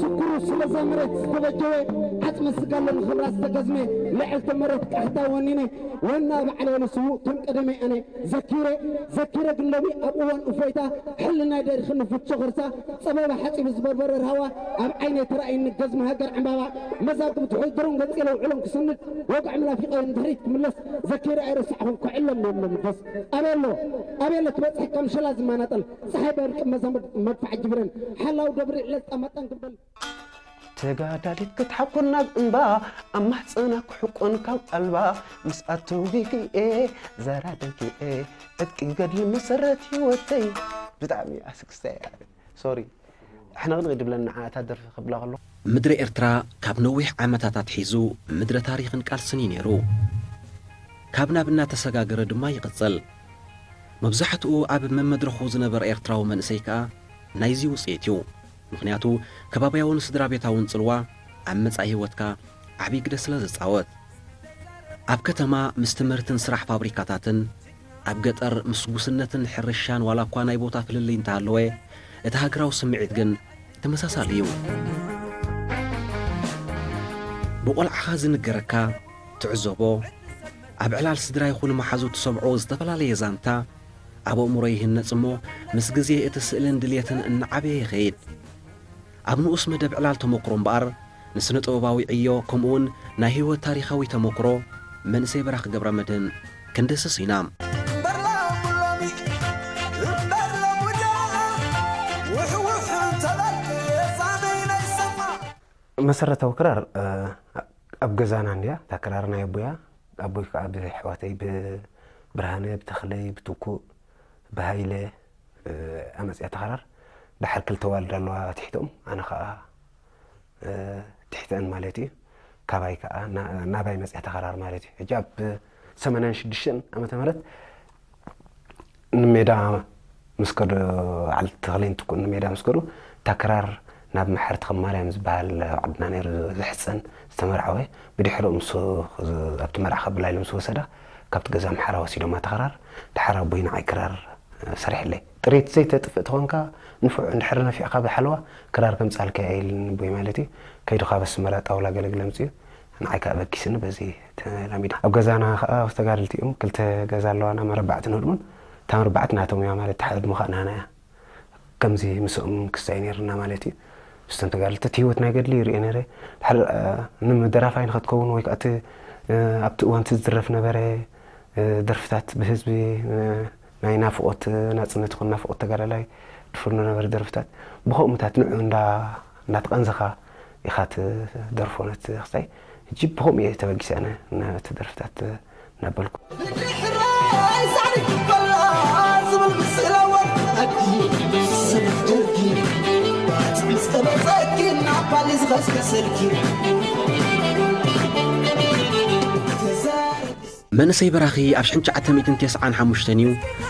ስክሩ ስለ ዘይመሬት ዝተበጀወ፣ ዓጽመ ስጋሎ ንኽብራ ዝተገዝመ፣ ልዕልቲ መሬት ቃሕታ ወኒነ፣ ወና ባዕለ ንስውእ ከም ቀደመይ ኣነ ዘኪረ፣ ዘኪረ ግን ሎሚ ኣብ እዋን እፎይታ፣ ሕልናይ ደሪኽኒ ፍቾ ኸርሳ፣ ጸበባ ሓጺቡ ዝበርበረ ርሃዋ፣ ኣብ ዓይነይ ተራእይኒ ገዝሚ ሃገር ዕምባባ፣ መዛግብቲ ሕድሮም ገጺለ ውዕሎም ክስንድ፣ ወግዒ ምላፊ ቀይም ድሕሪት ክምለስ፣ ዘኪረ ኣይረሳዕኹን ክዕለም የብሎም ደስ። ኣበሎ፣ ኣበሎ ትበጽሕ ከም ሸላ ዝማናጠል፣ ጸሓይ በርቂ መዛምር መድፋዕ ጅብረን፣ ሓላው ደብሪ ዕለል ጣማጣን ክበል። ተጋዳሊት ክትሓኩር ናብ እምባ፣ ኣብ ማሕፀና ክሕቆን ካብ ኣልባ፣ ምስ ኣተው ጊግኤ ዘራ ደጊኤ፣ ዕጥቂ ገድሊ መሰረት ህይወተይ። ብጣዕሚ ኣስክስታ እያ። ሶሪ፣ ሕንቕንቕ ድብለኒ ንዓ እታ ደርፊ ክብላ ከሎ። ምድሪ ኤርትራ ካብ ነዊሕ ዓመታት ኣትሒዙ ምድሪ ታሪኽን ቃልስን እዩ ነይሩ። ካብ ናብ እናተሰጋገረ ድማ ይቕጽል። መብዛሕትኡ ኣብ መመድረኹ ዝነበረ ኤርትራዊ መንእሰይ ከኣ ናይዚ ውጽኢት እዩ። ምኽንያቱ፣ ከባብያውን ስድራ ቤታውን ጽልዋ ኣብ መጻኢ ህይወትካ ዓቢ ግደ ስለ ዝጻወት። ኣብ ከተማ ምስ ትምህርትን ስራሕ ፋብሪካታትን፣ ኣብ ገጠር ምስ ጉስነትን ሕርሻን ዋላ እኳ ናይ ቦታ ፍልልይ እንተሃለወ፣ እቲ ሃገራዊ ስምዒት ግን ተመሳሳሊ እዩ። ብቖልዓኻ ዝንገረካ፣ ትዕዘቦ፣ ኣብ ዕላል ስድራ ይኹን መሓዙ ትሰምዖ ዝተፈላለየ ዛንታ፣ ኣብ ኣእምሮ ይህነጽ እሞ፣ ምስ ግዜ እቲ ስእልን ድልየትን እናዓበየ ይኸይድ። ኣብ ንኡስ መደብ ዕላል ተመክሮ እምበኣር፣ ንስነ ጥበባዊ ዕዮ ከምኡውን ናይ ህይወት ታሪኻዊ ተመክሮ መንእሰይ በራኺ ገብረመድህን ክንድህስስ ኢና። እምበር ሎሚ፣ እምበር ሎሚ ደኣ፣ ውሕውሕ እንተበልኩ ዛመይ ናይ ሰማ። መሰረታዊ ክራር፣ እ፣ ኣብ ገዛና እንድያ፣ እታ ክራር ናይ ኣቦያ፣ ኣቦይ ከዓ ብኣሕዋተይ፣ ብብርሃነ፣ ብተኽለይ፣ ብትኩእ፣ ብሃይለ፣ እ፣ ኣመፅያ ተኸራር። ደሓር ክልተ ዋልድ ኣለዋ ትሕቶም፣ ኣነ ከዓ፣ እ፣ ትሕተን ማለት እዩ። ካባይ ከዓ ና-፣ ናባይ መፅያ ተኸራር ማለት እዩ። ሕጂ ኣብ ሰማንያን ሽዱሽተን ዓመተ ምህረት ንሜዳ ምስ ከዱ፣ ዓል ተኽሌን ትኩእን ንሜዳ ምስ ከዱ፣ እታ ክራር ናብ መሓሪ ተኽለ ማርያም ዝበሃል ኣብ ዓድና ነይሩ ዘሕፀን ዝተመርዓወ፣ ብድሕሪኡ ምስ፣ ኣብቲ መርዓ ከብላ ኢሉ ምስ ወሰዳ፣ ካብቲ ገዛ ኣምሓራ ወሲዶማ እታ ክራር። ደሓር ኣቦይ ንዓይ ክራር ሰሪሕለይ። ጥሪት ዘይተጥፍእ ተኾንካ፣ ንፉዕ እንድሕሪ ነፊዕካ ብሓለዋ ክራር ከምጻልካ እየ ኢልኒ ኣቦይ ማለት እዩ። ከይዱ ካብ ኣስመራ ጣውላ ገለግለ ኣምጺኡ፣ ንዓይ ከኣ በጊስኒ በዚ ተላሚድና። ኣብ ገዛና ከኣ ተጋደልቲ እዮም። ክልተ ገዛ ኣለዋና፣ መረባዕትን ህድሞን። እታ መረባዕቲ ናቶም እያ ማለት፣ እታ ህድሞ ከኣ ናና እያ። ከምዚ ምስኦም ክስታይ ነይርና ማለት እዩ። ምስቶም ተጋደልቲ እቲ ህይወት ናይ ገድሊ ይርእዮ ነይረ። ድሓር፣ እ፣ ንደራፋይ ንኸትከውን ወይ ከኣ እቲ፣ እ፣ ኣብቲ እዋን እቲ ዝድረፍ ነበረ፣ እ፣ ደርፍታት ብህዝቢ፣ እ፣ ናይ ናፍቖት፣ እ፣ ናጽነት ይኹን ናፍቖት ተጋዳላይ ድፍር ነበረ ደርፍታት። ብኸምኡታት ንዑ እንዳ-፣ እንዳተቐንዘኻ ኢኻ ትደርፎ ነቲ ክስታይ። ሕጂ ብኸምኡ እየ ተበጊሰ ኣነ ነቲ ደርፍታት እናበልኩ። ብድሕረይ ሳዕሪ ክበላ ዝብል ምስላ ወዲ ዓዲ፣ ስምሕ ደርጊ፣ ባጽዕ ምስ ተመጸኪ፣ ናባሊ ዝኸስከሰልኪ። ተዛረቢ። መንእሰይ በራኺ ኣብ ሽሕን ትሽዓተ ሚእትን ተስዓን ሓሙሽተን እዩ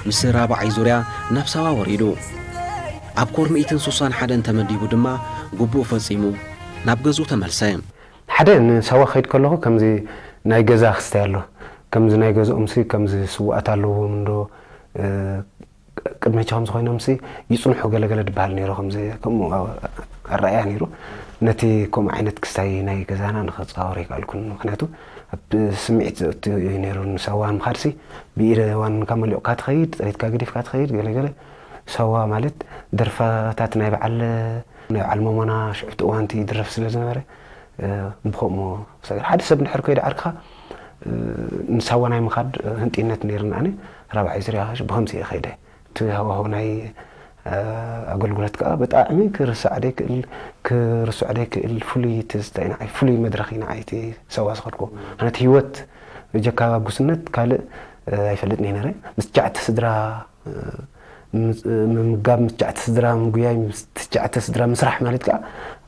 ምስ ራብዓይ ዙርያ ናብ ሳዋ ወሪዱ። ኣብ ኮር ሚእትን ሱሳን ሓደን ተመዲቡ ድማ ግቡእ ፈጺሙ ናብ ገዝኡ ተመልሰ። ሓደ ንሳዋ ክኸይድ ከለኹ ከምዚ ናይ ገዛ ክስታይ ኣሎ። ከምዚ ናይ ገዝኦምሲ ከምዚ ስውኣት ኣለዎም እንዶ፣ እ፣ ቅድመ ከምዚ ኮይኖምሲ ይጽንሑ ገለገለ ድበሃል ነይሩ። ከምዚ ከምኡ ኣረኣእያ ነይሩ። ነቲ ከምኡ ዓይነት ክስታይ ናይ ገዛና ንኸጻወር ኣይከኣልኩን። ምኽንያቱ ኣብ ስምዒት ዘእቱ እዩ ነይሩ። ንሳዋ ንምኻድሲ ብኢደ ዋንካ መሊቕካ ትኸይድ፣ ጥሪትካ ገዲፍካ ትኸይድ፣ ገለገለ። ሳዋ ማለት ደርፋታት ናይ በዓል፣ ናይ በዓል መሞና ሽዑ እቲ እዋንቲ ይድረፍ ስለ ዝነበረ፣ እ፣ ብኸምኡ ሰገር። ሓደ ሰብ እንድሕር ከይዱ ዓርክኻ፣ እ፣ ንሳዋ ናይ ምኻድ ህንጥይነት ነይርና። ኣነ ራብዓይ ዙርያ ብኸምዚ እየ ከይደ። እቲ ሃዋህው ናይ፣ እ፣ ኣገልግሎት ከኣ ብጣዕሚ ክርሳዕ ዘይክእል፣ ክርሳዕ ዘይክእል ፍሉይ ትዝታ እዩ ንዓይ፣ ፍሉይ መድረኽ እዩ ንዓይ እቲ ሳዋ ዝኸድኩዎ። ኣነ እቲ ህይወት ብጀካ ጉስነት ካልእ፣ እ፣ ኣይፈልጥን እየ ነይረ። ምስ ትሽዓተ ስድራ፣ እ፣ ምምጋብ፣ ምስ ትሽዓተ ስድራ ምጉያይ፣ ምስ ትሽዓተ ስድራ ምስራሕ ማለት ከኣ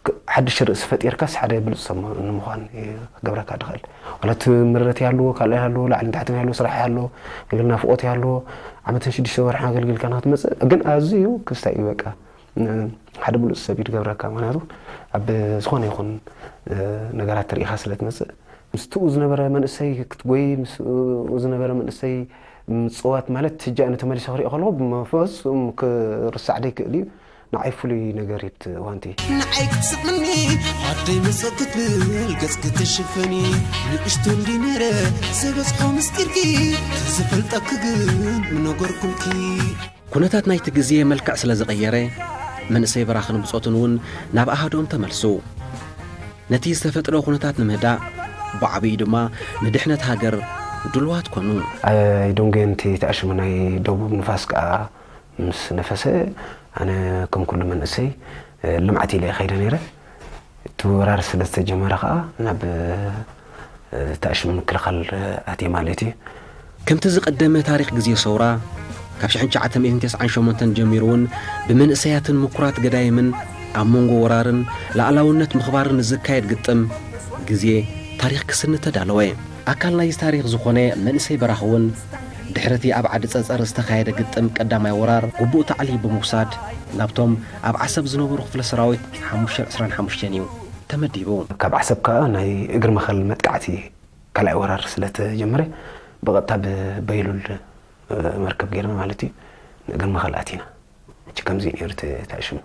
ክ-፣ ሓድሽ ርእሲ ፈጢርካስ ሓደ ብሉጽ ሰብ ም-፣ ንምዃን እዩ ክገብረካ ዝኽእል። ዋላ እቲ ምረት ይሃልዎ፣ ካልእ ይሃልዎ፣ ላዕልን ታሕትን ይሃልዎ፣ ስራሕ ይሃልዎ፣ ገለ ናፍቖት ይሃልዎ፣ ዓመትን ሽዱሽተ ወርሕን ኣገልጊልካ ንኽትመጽእ ግን ኣዝዩ ክስታይ እዩ በቃ። ን-፣ ሓደ ብሉጽ ሰብ እዩ ዝገብረካ። ምኽንያቱ ኣብ ዝኾነ ይኹን፣ እ፣ ነገራት ተሪኢኻ ስለ ትመጽእ፣ ምስኡ ዝነበረ መንእሰይ ክትጎይ፣ ምስኡ ዝነበረ መንእሰይ ምጽዋት ማለት፣ ሕጂ ኣነ ተመሊሰ ክሪኦ ከለኹ ብፍጹም ክርሳዕ ዘይክእል እዩ። ንዓይ ፍሉይ ነገር እዩ እቲ እዋንቲ። ንዓይ ክትስቕምኒ ዓደይ መጸ ክትብል ገጽ ክትሽፍኒ ንእሽቶ እንዲ ነረ ዝበጽሖ ምስጢርኪ ዝፈልጠኪ ግን ምነገርኩምኪ። ኩነታት ናይቲ ግዜ መልክዕ ስለ ዝቐየረ፣ መንእሰይ በራኽን ብጾቱን እውን ናብ ኣሃዶም ተመልሱ። ነቲ ዝተፈጥረ ኩነታት ንምህዳእ፣ ብዓብዩ ድማ ንድሕነት ሃገር ድልዋት ኮኑ። ኣይ ዶንጌ ነቲ ተኣሽሙ ናይ ደቡብ ንፋስ ከኣ ምስ ነፈሰ፣ ኣነ ከም ኩሉ መንእሰይ ልምዓት ኢለ እየ ከይደ ነይረ። እቲ ወራር ስለ ዝተጀመረ ከኣ ናብ ተኣሽሙ ምክልኻል ኣትየ ማለት እዩ። ከምቲ ዝቐደመ ታሪኽ ግዜ ሰውራ፣ ካብ ሽሕን ትሽዓተ ሚእትን ተስዓን ሸሞንተን ጀሚሩ እውን ብመንእሰያትን ምኩራት ገዳይምን ኣብ መንጎ ወራርን ላዕላውነት ምኽባርን ዝካየድ ግጥም ግዜ ታሪኽ ክስኒ ተዳለወ። ኣካል ናይዚ ታሪኽ ዝኾነ መንእሰይ በራኽ እውን ድሕሪ እቲ ኣብ ዓዲ ጸጸር ዝተኻየደ ግጥም ቀዳማይ ወራር ግቡእ ታዕሊም ብምውሳድ ናብቶም ኣብ ዓሰብ ዝነበሩ ክፍለ ሰራዊት ሓሙሽተ ዕስራን ሓሙሽተን እዩ ተመዲቡ። ካብ ዓሰብ ከኣ ናይ እግሪ መኸል መጥቃዕቲ ካልኣይ ወራር ስለ ተጀመረ ብቐጥታ ብበይሉል መርከብ ገይርና ማለት እዩ ንእግሪ መኸል ኣቲና። ሕጂ ከምዚ እዩ ነይሩ እቲ ተኣሽሙ።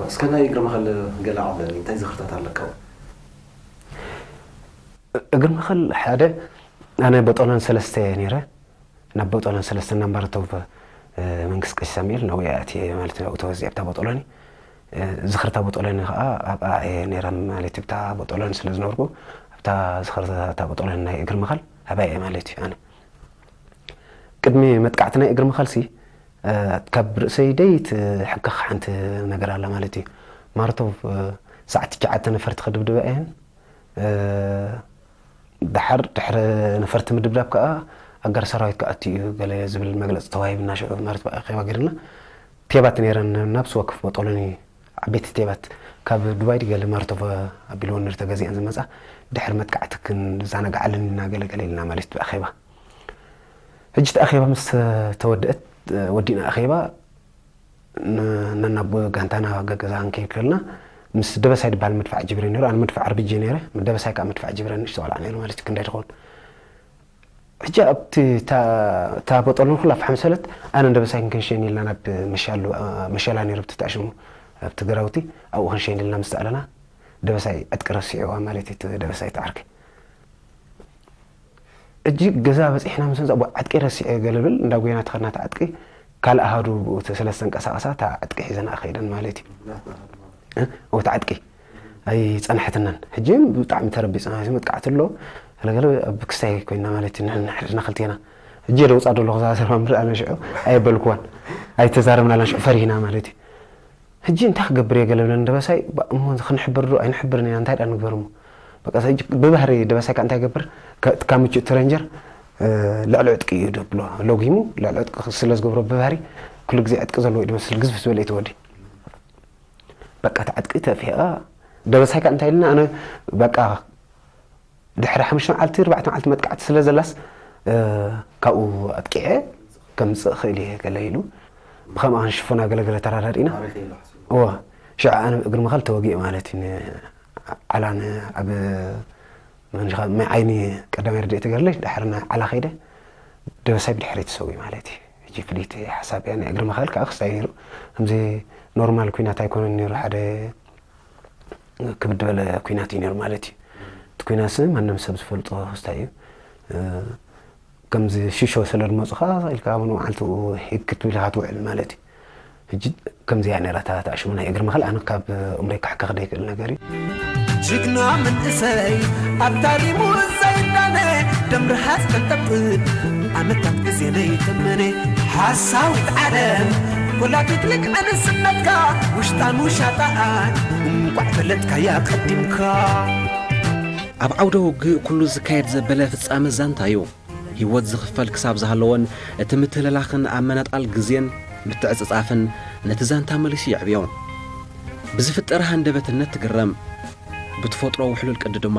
እስከ ናይ እግሪ መኸል ገለ ዓብለኒ፣ እንታይ ዝኽርታት ኣለካ? እግሪ መኸል ሓደ ኣነ በጦሎን ሰለስተ እየ ነይረ። ናብ ቦጦሎኒ ሰለስተ ናብ ማራቶቭ መንግስቲ ቀሺ ሳሙኤል ናብኡ እየ ኣትየ ማለት እዩ። ናብኡ ተወዚዐ ብታ ቦጦሎኒ። ዝኽርታ ቦጦሎኒ ከዓ ኣብኣ እየ ነይረ ማለት እዩ። ብታ ቦጦሎኒ ስለ ዝነበርኩ ኣብታ ዝኽርታ ቦጦሎኒ ናይ እግሪ ምኻል ኣብኣ እየ ማለት እዩ። ኣነ ቅድሚ መጥቃዕቲ ናይ እግሪ ምኻልሲ ካብ ርእሰይ ደይ ትሕከኽ ሓንቲ ነገር ኣላ ማለት እዩ። ማራቶቭ ሰዓት ትሽዓተ ነፈርቲ ክድብድባ እየን። ደሓር ድሕሪ ነፈርቲ ምድብዳብ ከኣ ኣጋር ሰራዊት ክኣቱ እዩ ገለ ዝብል መግለጺ ተዋሂብና ሽዑ ማለት ብኣኼባ ገይርና። ቴባት ነይረን ነብሲ ወከፍ ቦጦሎኒ ዓበይቲ ቴባት ካብ ዱባይ ድዩ ገለ ማርቶቭ ኣቢልወን ነይሩ ተገዚኣን ዝመጻ ድሕሪ መጥቃዕቲ ክንዘናግዓለን ኢና ገለ ገለ ኢልና ማለት ብኣኼባ። ሕጂ እቲ ኣኼባ ምስ ተወድአት ወዲእና ኣኼባ ነናብ ጋንታና ገገዛ ክንከይድ ከለና ምስ ደበሳይ ድበሃል መድፋዕ ጅብረ ነይሩ። ኣነ መድፋዕ ኣርቢጂ ነይረ፣ ደበሳይ ከዓ መድፋዕ ጅብረ ንእሽቶ ቆልዓ ነይሩ ማለት እዩ፣ ክንደይ ድኸውን። ሕጂ ኣብቲ እታ ቦጦሎኒ ኩላ ፋሕ መሰለት፣ ኣነ ደበሳይ ክንሸይን ኢልና ናብ መሻሉ መሸላ ነይሩ ኣብቲ ተኣሽሙ ኣብቲ ግራውቲ ኣብኡ ክንሸይን ኢልና ምስ ተኣለና ደበሳይ ዕጥቂ ረሲዕዋ ማለት እዩ። ደበሳይ ተዓርኪ እጂ ገዛ በፂሕና ምስ መፃ ዕጥቂ ረሲዐ ገለብል እንዳ ጎይና ተኸድና ዕጥቂ ካልእ ኣሃዱ ብኡ ስለ ዝተንቀሳቐሳ እታ ዕጥቂ ሒዘን ኣኸይደን ማለት እዩ። እ፣ እቲ ዕጥቂ ኣይፀንሐትናን። ሕጂ ብጣዕሚ ተረቢፅና እዚ መጥቃዕቲ ኣሎ ገለገለ ኣብ ክስታይ ኮይና ማለት እዩ። ንሕና ክልቴና ሕጂ የደውፃ ደለኹ እዛ ዘረባ እምበር ኣነ ሽዑ ኣየበልክዋን ኣይተዛረብናላን ሽዑ ፈሪህና ማለት እዩ። ሕጂ እንታይ ክገብር እየ ገለ ብለን ደበሳይ እሞ ክንሕብር ዶ ኣይንሕብርን ኢና እንታይ ዳ ንግበር እሞ በቃ ሕጂ ብባህሪ ደበሳይ ከዓ እንታይ ይገብር ካብ ምቹእ እቲ ረንጀር ልዕሊ ዕጥቂ እዩ ደብሎ ለጉሙ ልዕሊ ዕጥቂ ስለ ዝገብሮ ብባህሪ ኩሉ ግዜ ዕጥቂ ዘለዎ እዩ ድመስል ግዝፍ ዝበለ እዩ ተወዲ በቃ እቲ ዕጥቂ ተፊሕኣ ደበሳይ ከዓ እንታይ ኢልና ኣነ በቃ ድሕሪ ሓሙሽተ መዓልቲ ኣርባዕተ መዓልቲ መጥቃዕቲ ስለ ዘላስ ካብኡ ኣጥቂዐ ከምፅእ እኽእል እየ ገለ ኢሉ ብኸምኣ ክንሽፍና ገለገለ ተራዳዲእና እወ ሽዑ ኣነ እግሪ መኸል ተወጊኡ ማለት እዩ ዓላን ኣብ መንሽኻ ዓይኒ ቀዳማይ ረድኤት ገርለሽ ድሕሪ ዓላ ከይደ ደበሳይ ብድሕሪ ተሰዊኡ ማለት እዩ ሕጂ ፍልይቲ ሓሳብ እያ ናይ እግሪ መኸል ከዓ ክስታይ ነይሩ ከምዚ ኖርማል ኩናት ኣይኮነን ነይሩ ሓደ ክብድ በለ ኩናት እዩ ነይሩ ማለት እዩ እቲ ኩናት ስ ማንም ሰብ ዝፈልጦ ክስታይ እዩ ከምዚ ሽሾ ስለ ዝመፁኻ ኢልካ ኣብ ንመዓልትኡ ሂግ ክትብል ኢኻ ትውዕል ማለት እዩ ሕጂ ከምዚያ ነይራ እታ ተኣሽሙ ናይ እግሪ ምኽል ኣነ ካብ እምሮይ ካሕካ ክደ ይክእል ነገር እዩ ጅግና መንእሰይ ኣብ ታሪሙ ዘይዳነ ደም ርሃፅ ተንጠብጥብ ዓመታት ግዜ ለይተመነ ሓሳዊት ዓለም ኩላቲት ልክዕ ንስነትካ ውሽጣን ውሻጣኣን እንቋዕ ፈለጥካያ ቀዲምካ ኣብ ዓውደ ውግእ ኩሉ ዝካየድ ዘበለ ፍጻመ ዛንታ እዩ። ህይወት ዝኽፈል ክሳብ ዝሃለወን እቲ ምትህልላኽን ኣመናጣል ግዜን ምትዕጽጻፍን ነቲ ዛንታ መሊሱ የዕብዮ። ብዝፍጠር ሃንደበትነት ትግረም። ብትፈጥሮ ውሕሉል ቅዲ ድማ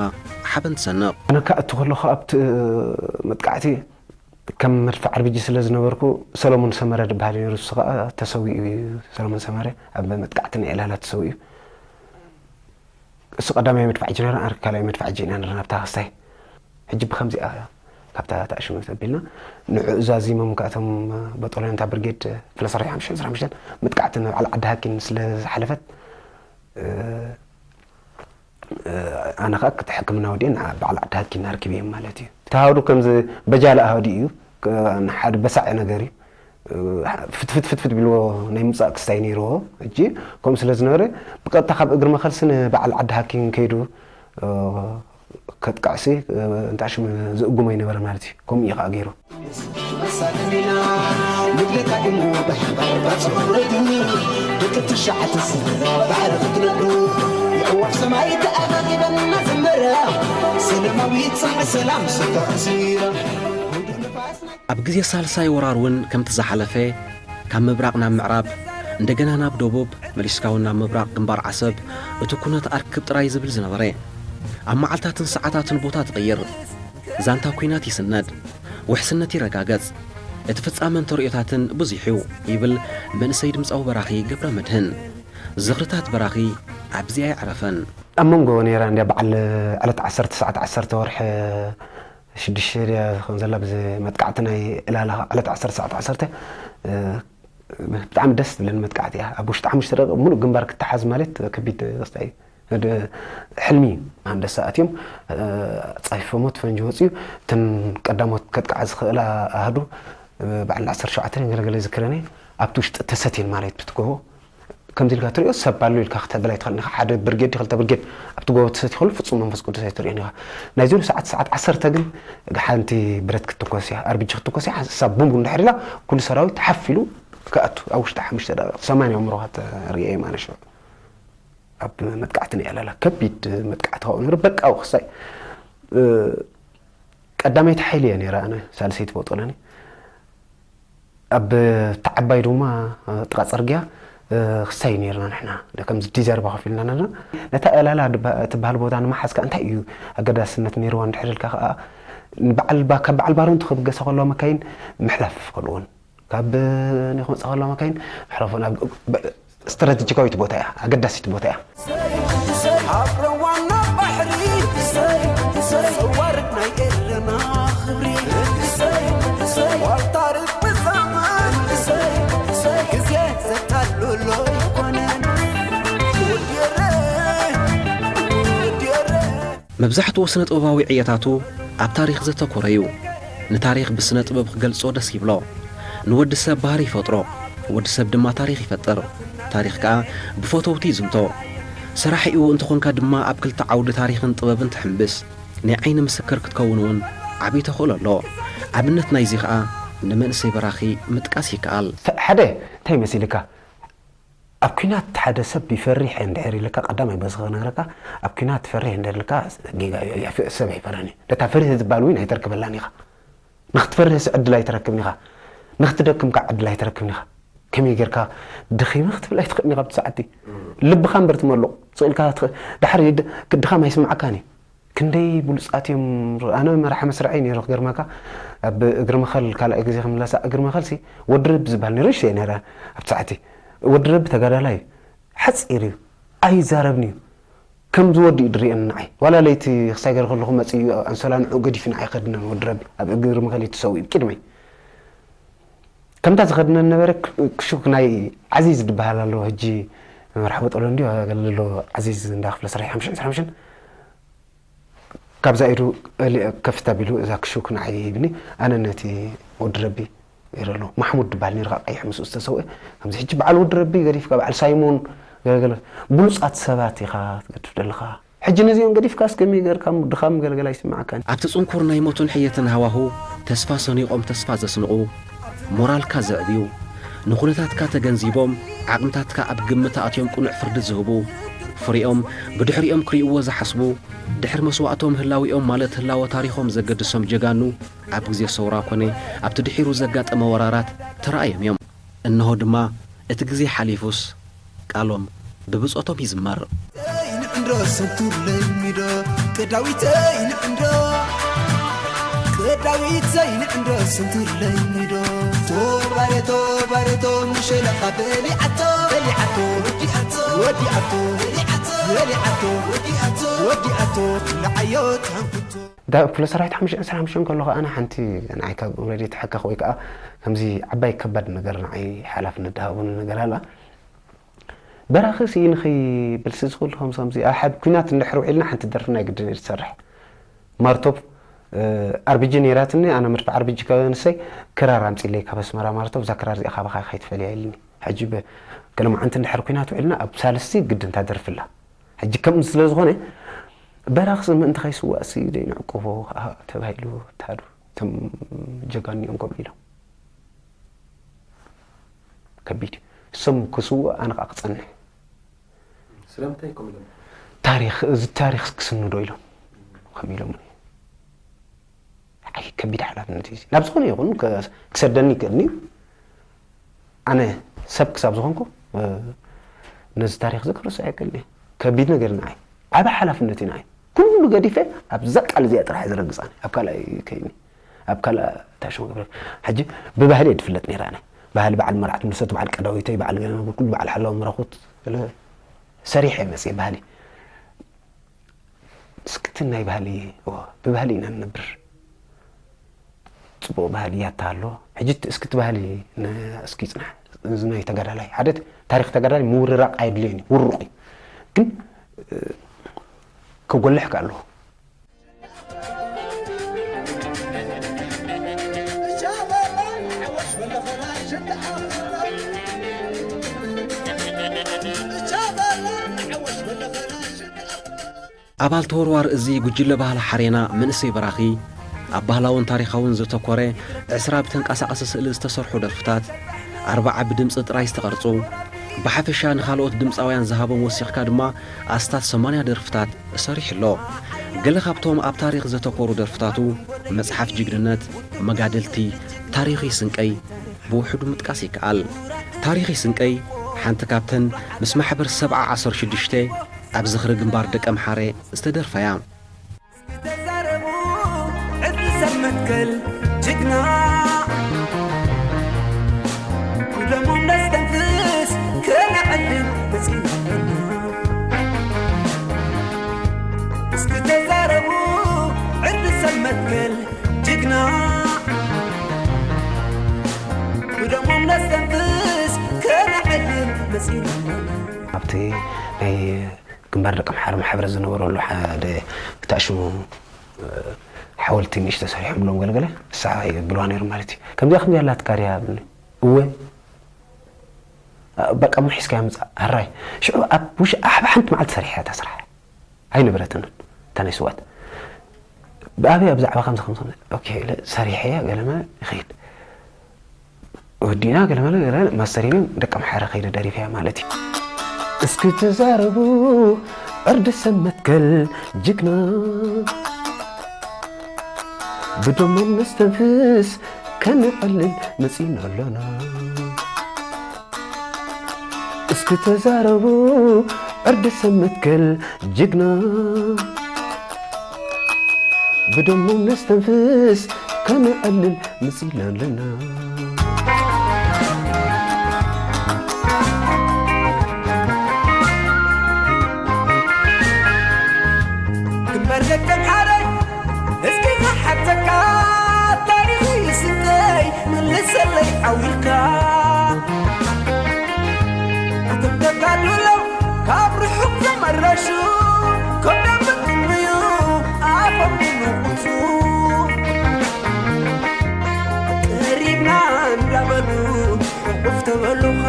ሓበን ትሰንቕ። ኣነ ከኣ እቱ ከለኹ ኣብቲ መጥቃዕቲ ከም መድፍዕ ኣርቢጂ ስለ ዝነበርኩ፣ ሰሎሞን ሰመረ ዝበሃል ነይሩ። እሱ ኸዓ ተሰዊኡ እዩ። ሰሎሞን ሰመረ ኣብ መጥቃዕቲ ናይ ዕላላ ተሰዊኡ። እሱ ቀዳማይ መድፍዕ ጀነራል፣ ኣነ ካልኣይ መድፍዕ ጀነራል ናብታ ክስታይ። ሕጂ ብኸምዚኣ ካብታ ተኣሽመት ኣቢልና ንዕኡ ዛዚሞም፣ ካብቶም በጦሎንታ ብርጌድ ክፍለ ሰራዊት ሓሙሽተ፣ ሓሙሽተ መጥቃዕቲ ንበዓል ዓዲ ሃኪን ስለ ዝሓለፈት፣ እ፣ ኣነ ኸኣ ክቲ ሕክምና ወዲኤ ንዓ በዓል ዓዲ ሃኪን ኣርኪበዮም ማለት እዩ። እቲ ኣሃዱ ከምዚ በጃለ ኣሃዱ እዩ። ክ-፣ ንሓደ በሳዒ ነገር እዩ። ፍትፍት ፍትፍት ቢልዎ ናይ ምጻእ ክስታይ ነይርዎ። ሕጂ ከምኡ ስለ ዝነበረ ብቀጥታ ካብ እግሪ መኸልሲ ንበዓል ዓዲ ሃኪን ከይዱ፣ እ፣ ከጥቃዕሲ፣ እ፣ እንታይ ሽም ዝእጉሞ ይነበረ ማለት እዩ። ከምኡ እዩ ኸኣ ገይሩ። መሳለሚና ንግደካ ኢሞ ብሕበር ባጽወረዱ ደቂ ትሽዓተ ስድራ ባሕሪ ክትነዱ የዕዋፍ ሰማይ ተኣኻኺበን እናዘመራ ሰላማዊት ጽንዕ ሰላም ስታ ኣሲራ ኣብ ግዜ ሳልሳይ ወራር እውን ከምቲ ዝሓለፈ ካብ ምብራቕ ናብ ምዕራብ እንደገና ናብ ደቡብ መሊስካ እውን ናብ ምብራቕ ግንባር ዓሰብ እቲ ኩነት ኣርክብ ጥራይ ዝብል ዝነበረ ኣብ መዓልታትን ሰዓታትን ቦታ ትቕይር ዛንታ ኲናት ይስነድ ውሕስነት ይረጋገጽ እቲ ፍጻመን ተርእዮታትን ብዙሕ እዩ ይብል መንእሰይ ድምፃዊ በራኺ ገብረ መድህን ዝኽርታት በራኺ ኣብዚኣ ኣይዕረፈን ኣብ መንጎ ነይራ እንድያ በዓል ዕለት ዓሰርተ ሰዓት ዓሰርተ ወርሒ ሽዱሽተ ድያ ዝኾን ዘላ ብዚ መጥቃዕቲ ናይ ዕላላ ዕለት ዓሰርተ ሰዓት ዓሰርተ ብጣዕሚ ደስ ትብለኒ መጥቃዕቲ እያ ኣብ ውሽጢ ሓሙሽተ ደቂቕ ሙሉእ ግንባር ክተሓዝ ማለት ከቢድ ክስታይ እዩ ሕልሚ እዩ ኣንበሳ ኣትዮም ፃፊፎሞ እቲ ፈንጂ ወፅዩ እተን ቀዳሞት ከጥቅዓ ዝኽእላ ኣሃዱ በዓል ዓሰርተ ሸውዓተ ገለገለ ዝክረኒ ኣብቲ ውሽጢ ተሰትየን ማለት ብትጎቦ ከምዚ ኢልካ ትሪኦ ሰብ ኣሎ ኢልካ ክተብል ኣይትኽእልን ኢኻ ሓደ ብርጌድ ክልተ ብርጌድ ኣብቲ ጎቦ ተሰትዩ ከሎ ፍፁም መንፈስ ቅዱስ ኣይትሪኦን ኢኻ ናይ ዜሮ ሰዓት ሰዓት ዓሰርተ ግን ሓንቲ ብረት ክትትኮስ እያ ኣርቢጂ ክትትኮስ እያ ሳብ ቡምቡ እንድሕር ኢላ ኩሉ ሰራዊት ሓፍ ኢሉ ክኣቱ ኣብ ውሽጢ ሓሙሽተ ደቂቕ ሰማንያ ምሮኻት ርእየ ማለት እዩ ኣብ መጥቃዕቲ ናይ ዕላላ ከቢድ መጥቃዕቲ ካብኡ ነይሩ በቃ ክሳይ ቀዳመይቲ ሓይሊ እየ ነይረ ኣነ ሳልሰይቲ ቦጦለኒ ኣብ ተዓባይ ድማ ጥቃ ፅርግያ ክሳይ ነርና ንሕና ከምዚ ዲዘርባ ከፊልና ነርና ነታ ዕላላ ትበሃል ቦታ ንመሓዝካ እንታይ እዩ ኣገዳስነት ነይርዋ እንድሕር ኢልካ ከዓ ንበዓል ባ- ካብ በዓል ባሮንቱ ክብገሳ ከለዋ መካይን ምሕላፍ ይኽእልዎን ካብ ናይ ክመፃ ከለዋ መካይን ሕረፎን ኣብ ስትራቴጂካዊት ቦታ እያ ኣገዳሲት ቦታ እያ ኣብ ረዋና ባሕሪ ሰዋርድ ናይ ኤርና ክብሪ ዋልታ ርቢ ዘመን ግዜ ዘታልሎ ይኮነን ወዲረ ወዲረ መብዛሕትኡ ስነ-ጥበባዊ ዕየታቱ ኣብ ታሪኽ ዘተኮረ እዩ። ንታሪኽ ብስነ-ጥበብ ክገልጾ ደስ ይብሎ። ንወዲ ሰብ ባህሪ ይፈጥሮ፣ ወዲ ሰብ ድማ ታሪኽ ይፈጥር። ታሪኽ ከኣ ብፈተውቲ ይዝንቶ። ሰራሒኡ እንተኾንካ ድማ ኣብ ክልተ ዓውዲ ታሪኽን ጥበብን ትሕምብስ። ናይ ዓይኒ ምስክር ክትከውን እውን ዓቢ ተኽእሎ ኣሎ። ኣብነት ናይዚ ከኣ ንመንእሰይ በራኺ ምጥቃስ ይከኣል። ሓደ እንታይ መሲልካ ኣብ ኲናት ሓደ ሰብ ይፈርሕ እንድሕር ኢልካ ቀዳማይ በዚ ክነግረካ ኣብ ኲናት ትፈርሕ እንድሕር ኢልካ ጌጋ እዩ ሰብ ኣይፈርሕን እዩ ነታ ፍርህ ዝበሃል እውን ኣይተርክበላን ኢኻ ንክትፈርህስ ዕድል ኣይትረክብን ኢኻ ንክትደክም ከዓ ዕድል ኣይትረክብን ኢኻ ከመይ ጌርካ ደኺመ ክትብል ኣይትኽእልን ኢኻ ኣብቲ ሰዓቲ ልብኻ እምበር ትመልቕ ስቕ ኢልካ ድሓር ድኻም ኣይስምዓካን እዩ ክንደይ ብሉጻት እዮም ኣነ መራሒ መስርዐይ ነይሩ ክገርመካ ኣብ እግሪ መኸል ካልኣይ ግዜ ክምለሳ እግሪ መኸል ሲ ወዲ ረቢ ዝበሃል ነይሩ ይሽተየ ነይረ ኣብቲ ሰዓቲ ወዲ ረቢ ተጋዳላይ እዩ ሓፂር እዩ ኣይዛረብን እዩ ከም ዝወዲ እዩ ድሪእን ንዓይ ዋላ ለይቲ ክሳይ ገር ከለኹ መፅኡ ኣንሶላ ንዑ ገዲፉ ንዓይ ከድነን ወዲ ረቢ ኣብ እግሪ መኸል እዩ ተሰዊኡ ቅድመይ ከምታ ዝኸድነን ነበረ ክሹክ ናይ ዓዚዝ ዝበሃል ኣሎ ሕጂ መራሒ ቦጠሎ እንዲ ገለሎ ዓዚዝ እንዳ ክፍለ ስራሕ ሓምሽን ስራሕ ሓምሽን ካብዛ ኢዱ ከፍት ኣቢሉ እዛ ክሹክ ንዓይ ይብኒ ኣነ ነቲ ወዲ ረቢ ይረሎ ማሕሙድ ዝበሃል ነይሩ ቀይሕ ምስኡ ዝተሰውአ ከምዚ ሕጂ በዓል ወዲ ረቢ ገዲፍካ በዓል ሳይሞን ገለገለ ብሉፃት ሰባት ኢኻ ትገድፍ ዘለኻ ሕጂ ነዚኦም ገዲፍካስ ከመይ ገርካ ድኻም ገለገለ ኣይስምዓካን ኣብቲ ጽንኩር ናይ ሞትን ሕየትን ሃዋሁ ተስፋ ሰኒቖም ተስፋ ዘስንቑ ሞራልካ ዘዕብዩ ንኹነታትካ ተገንዚቦም ዓቕምታትካ ኣብ ግምት ኣእትዮም ቅኑዕ ፍርዲ ዝህቡ ፍሪኦም ብድሕሪኦም ክርእይዎ ዝሓስቡ ድሕሪ መስዋእቶም ህላዊኦም ማለት ህላወ ታሪኾም ዘገድሶም ጀጋኑ ኣብ ግዜ ሰውራ ኮነ ኣብቲ ድሒሩ ዘጋጠመ ወራራት ተራእዮም እዮም። እንሆ ድማ እቲ ግዜ ሓሊፉስ ቃሎም ብብጾቶም ይዝመር። ንዕንዶ ሰንቱለይ ሚዶ ቀዳዊተይ ንዕንዶ ዳዊት ዘይንዕንዶ ስንትለይ ዶ ቶባሬቶ ባሬቶ ምሸለኻ በሊዓቶ በሊዓቶ ወዲኣቶ ወዲኣቶ በሊዓቶ ወዲኣቶ ወዲኣቶ ንዓዮ ተሃንኩቶ። ዳ ክፍለ ሰራዊት ሓሙሽተ ዕስራን ሓሙሽተን ከለኹ ኣነ ሓንቲ ንዓይ ካብ ሬድዮ ተሓካኽ ወይ ከዓ ከምዚ ዓባይ ከባድ ነገር ንዓይ ሓላፍነት ድሃቡኒ ነገር ኣላ። በራኺ ሲ ንኺ ብልሲ ዝኽሉ ከምዚ ከምዚ ኣብ ሓድ ኩናት እንድሕር ውዒልና ሓንቲ ደርፊ ናይ ግድን እየ ዝሰርሕ። ማርቶፕ ኣርቢጂ ነይራትኒ ኣነ መድፍዕ ኣርቢጂ ከንሰይ ክራር ኣምፂለይ ካብ ኣስመራ ማርቶፕ እዛ ክራር እዚኣ ካባኻ ከይትፈልያ ኢልኒ። ሕጂ ገለ መዓንቲ እንድሕር ኩናት ውዒልና ኣብ ሳልስቲ ግድን ታደርፍላ። ሕጂ ከምኡ ስለ ዝኾነ በራኽሲ ምእንቲ ከይስዋእሲ ደይንዕቅቦ ተባሂሉ ታዱ እቶም ጀጋኒኦም ከምኡ ኢሎም። ከቢድ እዩ። እሶም ክስውኡ ኣነ ከዓ ክፀንሕ። ስለምንታይ ከምኡ ኢሎም? ታሪኽ እዚ ታሪኽ ክስንዶ ኢሎም ከም ኢሎም ዓይ ከቢድ ሓላፍነት እዩ። ናብ ዝኾነ ይኹን ክሰደኒ ይክእልኒ እዩ። ኣነ ሰብ ክሳብ ዝኾንኩ ነዚ ታሪኽ እዚ ክርስዖ ኣይክእልን እየ። ከቢድ ነገር እዩ ንዓይ። ዓቢ ሓላፍነት እዩ ንዓይ። ኩሉ ገዲፈ ኣብዛ ቃል እዚኣ ጥራሕ እየ ዝረግፃ። ኣብ ካልኣይ ከይኒ ኣብ ካልኣ ታሽሞ ገብረ ሕጂ ብባህሊ እየ ዝፍለጥ ነይረ ኣነ። ባህሊ በዓል መርዓት ምልሰት በዓል ቀዳዊተይ በዓል ገለ ኩሉ በዓል ሓላው ምረኹት ስለ ሰሪሐ እየ መፅየ ባህሊ። እስክቲ ናይ ባህሊ እዎ ብባህሊ ኢና ንነብር። ፅቡቕ ባህሊ ያታ ኣሎ። ሕጂ እስክቲ ባህሊ እስኪ ይፅናሕ። እዚ ናይ ተጋዳላይ ሓደ ታሪክ ተጋዳላይ ምውርራቕ ኣየድልዮን እዩ ውሩቕ እዩ ግን ክጎልሕ ከ ኣለዎ። ኣባል ተወርዋር እዚ ጉጅለ ባህሊ ሓሬና መንእሰይ በራኺ ኣብ ባህላውን ታሪኻውን ዘተኮረ ዕስራ ብተንቀሳቐሲ ስእሊ ዝተሰርሑ ደርፍታት፣ ኣርባዓ ብድምፂ ጥራይ ዝተቐርፁ፣ ብሓፈሻ ንኻልኦት ድምፃውያን ዝሃቦም ወሲኽካ ድማ ኣስታት ሰማንያ ደርፍታት ሰሪሑ ኣሎ። ገለ ካብቶም ኣብ ታሪኽ ዘተኮሩ ደርፍታቱ መፅሓፍ ጅግንነት፣ መጋድልቲ፣ ታሪኽ ይስንቀይ ብውሕዱ ምጥቃስ ይከኣል። ታሪኽ ይስንቀይ ሓንቲ ካብተን ምስ ማሕበር ሰብዓ ዓሰርተ ሽዱሽተ ኣብ ዝኽሪ ግንባር ደቀምሓረ ዝተደርፋ እያ። ተዛረቡ ዕድል ሰብ መትከል ጅግና ብደሞም ነስተንፍስ ከነዕልል መጺና እስኪ ተዛረቡ ዕድል ሰብ መትከል ጅግና ብደሞም ነስተንፍስ ከነዕልል መጺና ኣብቲ ናይ ግንባር ደቂ ኣምሓራ ማሕበረ ዝነበረሉ ሓደ ታሽሙ ሓወልቲ ንእሽቶ ሰሪሖምሎም ገለገለ ንሳ የብልዋ ነይሩ ማለት እዩ። ከምዚኣ ከምዚኣ ኣላትካ ድያ ብኒ እወ በቃ ምን ሒዝካ ምፃእ ኣራይ ሽዑ ኣብ ውሽ ኣሕባ ሓንቲ መዓልቲ ሰሪሐ እያ እታ ስራሕ ኣይነበረትንን እታ ናይ ስዋት ብኣብያ ብዛዕባ ከምዚ ከምዚ ኦኬ ሰሪሐ እያ ገለመ ይኸይድ ወዲና ገለመለ ገለ ማስተሪንግ ደቂ ኣምሓራ ከይደ ደሪፈያ ማለት እዩ። እስኪ ተዛረቡ ዕርዲ ሰብ መትከል ጅግና ብደሞም ነስተንፍስ ከነዕልል መጺና ኣሎና። እስኪ ተዛረቡ ዕርዲ ሰብ መትከል ጅግና ብደሞም ነስተንፍስ ከነዕልል መጺና ኣለና። ግንባር ደቀምሓረ እስኪ ክሓተካ ታሪኽ ይስንቀይ መልሰለይ ዓው ኢልካ እቶም ተጋድሎ ካብ ርሑቕ ተመረሹ ከም ደምብ ክብዩ ኣፎም ይንቑጹ ቀሪብና እንዳበሉ ሕቑፍ ተበሉኻ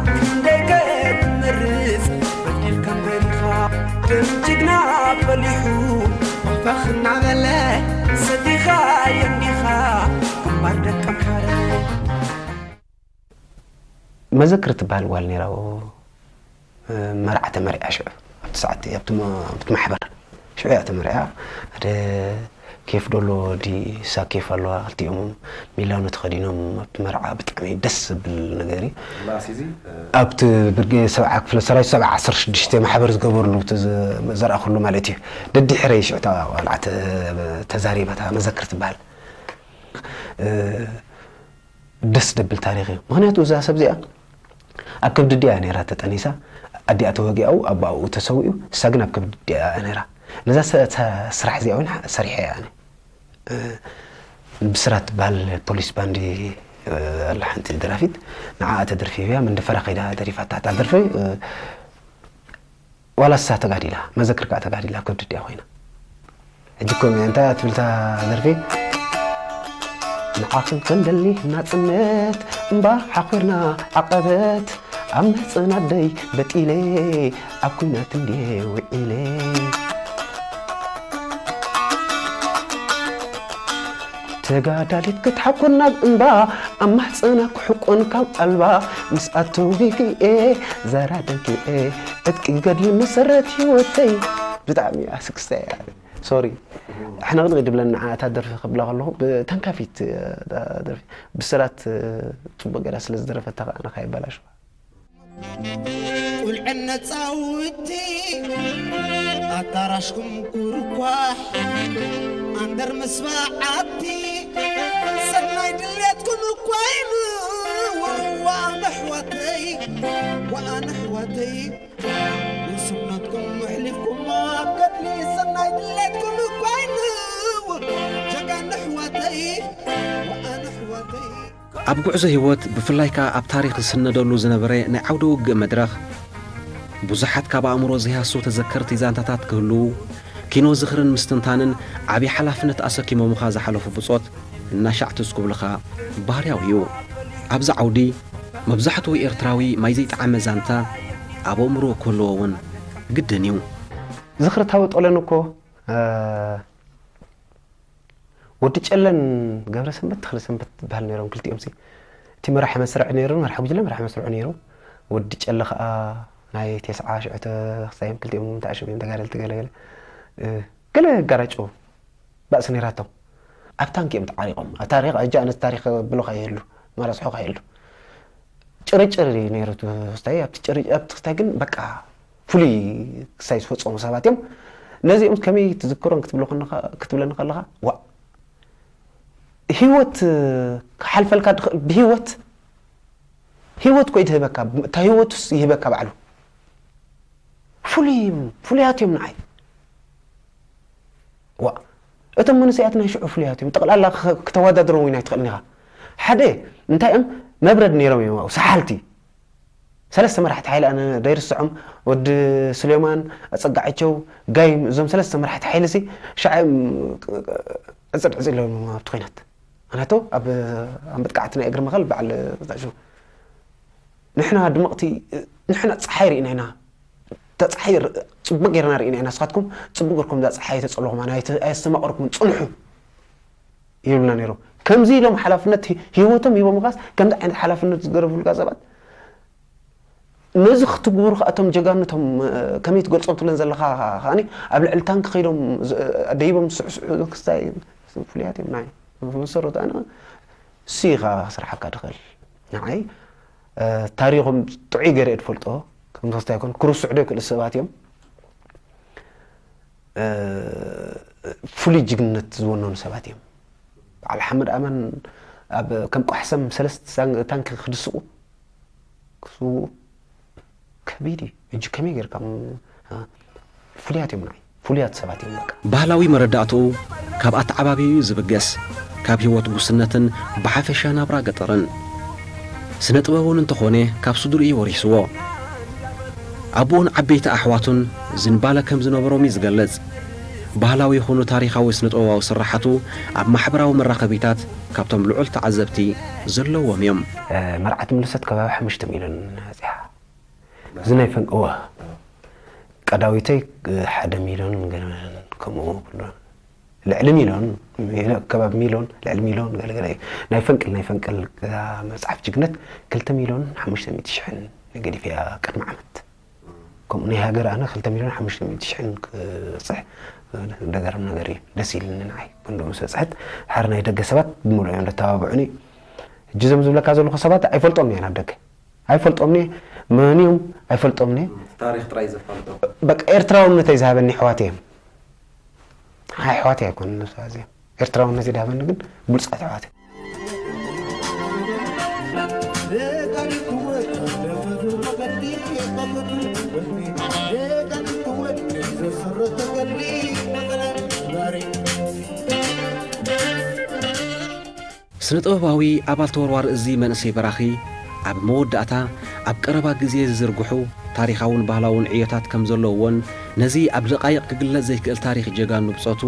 ክንደይ ከትመርጽ በዲልካ እምበሪኻ ደም ጅግና ፈሊሑ ፈኽ እናበለ ሰቲኻዮ እንዲኻ ግንባር ደቀምሓረ መዘክር ትበሃል ጓል ነይራ መርዓ ተመሪዓ ሽዑ ኣብቲ ሰዓት ኣብቲ ማሕበር ሽዑ እያ ተመሪዓ ሓደ ኬፍ ዶሎ ዲ ሳኬፍ ኣለዋ ክልቲኦም ሚላኖ ተኸዲኖም ኣብቲ መርዓ ብጣዕሚ ደስ ዝብል ነገር እዩ ኣብቲ ብርጌ ሰብዓ ክፍለ ሰራዊት ሰብዓ ዓሰርተ ሽዱሽተ ማሕበር ዝገበርሉ ዘርኣኽሉ ማለት እዩ ደድሕረይ ሽዑ ቆልዓ ተዛሪባታ መዘክር ትበሃል ደስ ደብል ታሪኽ እዩ። ምኽንያቱ እዛ ሰብ እዚኣ ኣብ ከብዲ ኣዲኣ ነይራ ተጠኒሳ፣ ኣዲኣ ተወጊኣኡ፣ ኣባኡ ተሰዊኡ፣ እሳ ግን ኣብ ከብዲ ኣዲኣ እያ ነይራ። ነዛ ሰ-፣ ሰ-፣ ስራሕ እዚኣ እውን ሰሪሐ እያ ኣነ። እ፣ ብስራት ትበሃል ፖሊስ ባንዲ፣ እ፣ ኣላ ሓንቲ ደራፊት፣ ንዓኣ ተደርፊ እያ፣ መንደፈራ ከይዳ ደሪፋታ እታ ደርፊ፣ እ፣ ዋላ እሳ ተጋዲላ፣ መዘክር ከኣ ተጋዲላ፣ ከብዲ ኣዲኣ ኮይና። ሕጂ እኮ እያ እንታይ ትብል እታ ደርፊ? ንዓኽን ከም ደሊ ናጽነት እምባ ሓኺርና ዓቐበት፣ ኣብ መጽናደይ በጢለ፣ ኣብ ኲናት እንድየ ውዒለ። ተጋዳሊት ክትሓኩን ናብ እምባ፣ ኣብ ማህጸና ክሕቆን ካብ ኣልባ፣ ምስኣ ተወጊኤ፣ ዘራ ደንኪኤ፣ ዕጥቂ ገድሊ መሰረት ህይወተይ። ብጣዕሚ ኣስክስታ እያ። ሶሪ። ሕንቕንቕ ድብለኒ ንዓ እታ ደርፊ ክብላ ከለኹ፣ ብተንካፊት፣ እ፣ ደርፊ። ብስራት፣ እ፣ ጽቡቕ ገይራ ስለ ዝደረፈታ ከኣ ንኻ ይበላሽዋ። ቁልዕነት ጻውቲ ኣዳራሽኩም ኩርኳሕ ኣንደር ምስ በዓቲ ሰናይ ድሌትኩም እኳ ኢሉ ወኣን ኣሕዋተይ ወኣን ኣሕዋተይ ንስነትኩም ኣሕሊፍኩም ኣብ ገድሊ ሰናይ ድሌትኩም እኳ ኢሉ ጀጋኑ ኣሕዋተይ ወኣን ኣሕዋተይ ኣብ ጉዕዞ ህይወት፣ ብፍላይ ከኣ ኣብ ታሪኽ ዝስነደሉ ዝነበረ ናይ ዓውደ ውግእ መድረኽ፣ ብዙሓት ካብ ኣእምሮ ዘይሃስው ተዘከርቲ ዛንታታት ክህልዉ፣ ኪኖ ዝኽርን ምስትንታንን ዓቢ ሓላፍነት ኣሰኪሞምኻ ዝሓለፉ ብጾት እናሻዕ ትዝ ክብሉኻ ባህርያዊ እዩ። ኣብዚ ዓውዲ፣ መብዛሕትኡ ኤርትራዊ ማይ ዘይጠዓመ ዛንታ ኣብ ኣእምሮ ክህልዎ እውን ግድን እዩ። ዝኽሪ ታወጦለን እኮ፣ እ፣ ወዲ ጨለን ገብረ ሰንበት ተኽለ ሰንበት ዝበሃል ነይሮም ክልቲኦም ሲ። እቲ መራሒ መስርዕ ነይሩ፣ መራሒ ጉጅለ መራሒ መስርዑ ነይሩ። ወዲ ጨለ ኸኣ ናይ ተስዓ ሽዑ ተኽሳዮም ክልቲኦም ተኣሽም እዮም ተጋደልቲ ገለ ገለ። እ፣ ገለ ጋራጮ ባእሲ ነይራቶም። ኣብ ታንኪ እዮም ተዓሪቖም። ኣብ ታሪኽ፣ ኣጃ ኣነስ ታሪኽ ብሎ ከየህሉ፣ መረስሖ ከየህሉ። ጭርጭር እዩ ነይሩ እቲ ክስታይ። ኣብቲ ጭር-፣ ኣብቲ ክስታይ ግን በቃ ፍሉይ ክስታይ ዝፈጸሙ ሰባት እዮም። ነዚኦም ከመይ ትዝክሮም ክትብሎ ከለኻ-፣ ክትብለኒ ከለኻ፣ ዋእ፣ ህይወት ክሓልፈልካ ድኽእል፣ ብህይወት፣ ህይወት እኮ እዩ ዝህበካ፣ እታ ህይወቱስ ይህበካ ባዕሉ። ፍሉይ፣ ፍሉያት እዮም ንዓይ። ዋእ፣ እቶም መንእሰያት ናይ ሽዑ ፍሉያት እዮም። ጠቕላላ ክ-፣ ክተወዳድሮም እውን ኣይትኽእልን ኢኻ። ሓደ፣ እንታይ እዮም? መብረድ ነይሮም እዮም ኣብኡ፣ ሰሓልቲ። ሰለስተ መራሕቲ ሓይሊ ኣነ ደይርስዖም፣ ወዲ ስሌማን፣ ኣጸጋዕቸው፣ ጋይም፣ እዞም ሰለስተ መራሕቲ ሓይሊ ሲ፣ ሻዕ እዮም ዕጽድ ዕጽድ ኢሎም ኣብቲ ኲናት። ምኽንያቱ ኣብ፣ ኣብ መጥቃዕቲ ናይ እግሪ መኸል በዓል መጣሹ። ንሕና ድምቕቲ፣ ንሕና ጸሓይ ርኢና ኢና። እታ ጸሓይ ር-፣ ጽቡቕ ጌርና ርኢና ኢና። ንስኻትኩም ጽቡቕ ጌርኩም እዛ ጸሓይ ተጸለኹማ፣ ናይ ተ-፣ ኣየስተማቐርኩምን፣ ጽንሑ ይብሉና ነይሮም። ከምዚ ኢሎም ሓላፍነት ሂ-፣ ህይወቶም ሂቦምኻስ፣ ከምዚ ዓይነት ሓላፍነት ዝገረፉልካ ሰባት፣ ነዚ ክትግብሩ ከኣ እቶም ጀጋኑ እቶም፣ እ፣ ከመይ ትገልጾም ትብለን ዘለኻ ከኣኒ፣ ኣብ ልዕሊ ታንኪ ከይዶም ዝ-፣ ደይቦም ዝስዕስዑ ክስታይ ፍሉያት እዮም ንዓይ። ብመሰረቱ ኣነ እሱ ኢኻ ክስርሓካ ትኽእል። ንዓይ፣ እ፣ ታሪኾም ጥዑይ ገይረ እየ ዝፈልጦ። ከም ተኽስታይ ይኮን፣ ክርስዑ ዶ ይክእሉ ሰባት እዮም። እ፣ ፍሉይ ጅግንነት ዝወነኑ ሰባት እዮም። በዓል ሓመድ ኣማን ኣብ ከም ቋሕሰም ሰለስተ ታን-፣ ታንኪ ክድስቑ፣ ክስውኡ ከቢድ እዩ። ሕጂ ከመይ ጌርካ ም-፣ እ፣ ፍሉያት እዮም ንዓይ። ፍሉያት ሰባት እዮም በቃ። ባህላዊ መረዳእትኡ ካብ ኣተዓባብያኡ እዩ ዝብገስ፣ ካብ ህይወት ጉስነትን ብሓፈሻ ናብራ ገጠርን። ስነ ጥበብ እውን እንተኾነ ካብ ስድርኡ እዩ ወሪስዎ። ኣቦኡን ዓበይቲ ኣሕዋቱን ዝንባለ ከም ዝነበሮም እዩ ዝገልጽ። ባህላዊ ይኹኑ ታሪኻዊ ስነ ጥበባዊ ስርሓቱ ኣብ ማሕበራዊ መራኸቢታት ካብቶም ልዑል ተዓዘብቲ ዘለዎም እዮም። እ፣ መርዓት ምልሰት ከባቢ ሓሙሽተ ሚልዮን በጺሓ። እዚ ናይ ፈን-፣ እወ። ቀዳዊተይ፣ እ፣ ሓደ ሚልዮን ገለ ከምኡ ብሎ። ልዕሊ ሚልዮን፣ ሚልዮ-፣ ከባቢ ሚልዮን፣ ልዕሊ ሚልዮን ገለ ገለ እዩ። ናይ ፈንቅል፣ ናይ ፈንቅል፣ እዛ መጽሓፍ ጅግነት ክልተ ሚልዮን ሓሙሽተ ሚእቲ ሽሕን ገዲፈ እያ ቅድሚ ዓመት። ከምኡ ናይ ሃገር ኣነ ክልተ ሚልዮን ሓሙሽተ ሚእቲ ሽሕን ክበጽሕ ደገርም ነገር እዩ። ደስ ኢልኒ ንዓይ። ክንድኡ ምስ በጽሐት፣ ድሓር ናይ ደገ ሰባት ብምሉኦም እዮም ዘተባብዑኒ። ሕጂ እዞም ዝብለካ ዘለኹ ሰባት ኣይፈልጦምን እየ ናብ ደገ። ኣይፈልጦምን እየ። መን እዮም? ኣይፈልጦምን እየ። ታሪኽ ጥራይ ዘፋልጦ። በቃ ኤርትራውነተይ ዝሃበኒ ኣሕዋተይ እዮም። ኣይ ኣሕዋተይ ኣይኮኑን ንሱ ኣዝዮም። ኤርትራውነተይ ዝሃበኒ ግን ብሉጻት ኣሕዋተይ። ስነ-ጥበባዊ ኣባል ተወርዋሪ እዚ መንእሰይ በራኺ፣ ኣብ መወዳእታ ኣብ ቀረባ ግዜ ዝዝርግሑ ታሪኻውን ባህላውን ዕዮታት ከም ዘለውዎን ነዚ ኣብ ደቓይቕ ክግለጽ ዘይክእል ታሪኽ ጀጋኑ ብጾቱ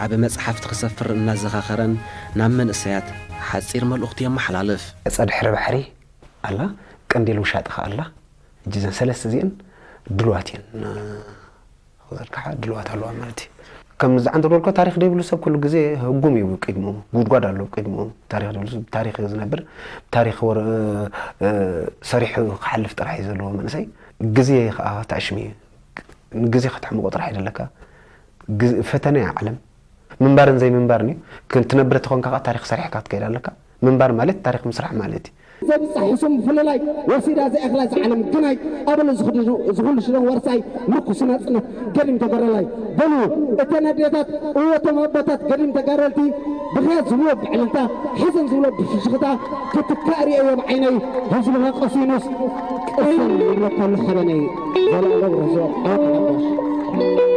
ኣብ መጽሓፍቲ ክሰፍር እናዘኻኸረን ናብ መንእሰያት ሓጺር መልእኽቱ የመሓላልፍ። ገጸ ድሕሪ ባሕሪ ኣላ፣ ቀንዴል ውሻጠ ኸኣ ኣላ። ሕጂ እዘን ሰለስተ እዚአን ድልዋት እየን። ክበልካሓ ድልዋት ኣለዋ ማለት እዩ። ከም ዝዓንተ ዝበልኮ ታሪኽ ዘይብሉ ሰብ ኩሉ ግዜ ህጉም እዩ። ቅድሙ ጉድጓድ ኣሎ፣ ቅድሙ ታሪኽ ዘይብሉ ሰብ ታሪኽ እዩ ዝነብር። ታሪኽ ወረ-፣ እ፣ ሰሪሑ ክሓልፍ ጥራሕ እዩ ዘለዎ መንእሰይ። ግዜ ከዓ ታሽሚ እዩ። ንግዜ ከተሕምቆ ጥራሕ እዩ ዘለካ። ግዜ ፈተነ እያ ዓለም። ምንባርን ዘይምንባርን እዩ። ክትነብር ተኾንካ ከዓ ታሪኽ ሰሪሕካ ክትከይድ ኣለካ። ምንባር ማለት ታሪኽ ምስራሕ ማለት እዩ። ዘብጽሕ ሕሱም ምፍልላይ ወሲዳ ዘእኽላ እዛ ዓለም ግናይ ኣበሉ ዝኹሉ ሽደን ወርሳይ ምርኩስ ናጽነት ገዲም ተገረላይ በሉ እተን ኣዴታት እወቶም ኣቦታት ገዲም ተጋደልቲ ብኽያት ዝብሎ ብዕልልታ ሓዘን ዝብሎ ብፍሽኽታ ክትካእ ርእየዮ ብዓይነይ ህዝብኻ ቀሲኑስ ቅሰን ይብለካሉ ሓበነይ ዘላለም ርሑስ ዓወት ሓጎስ።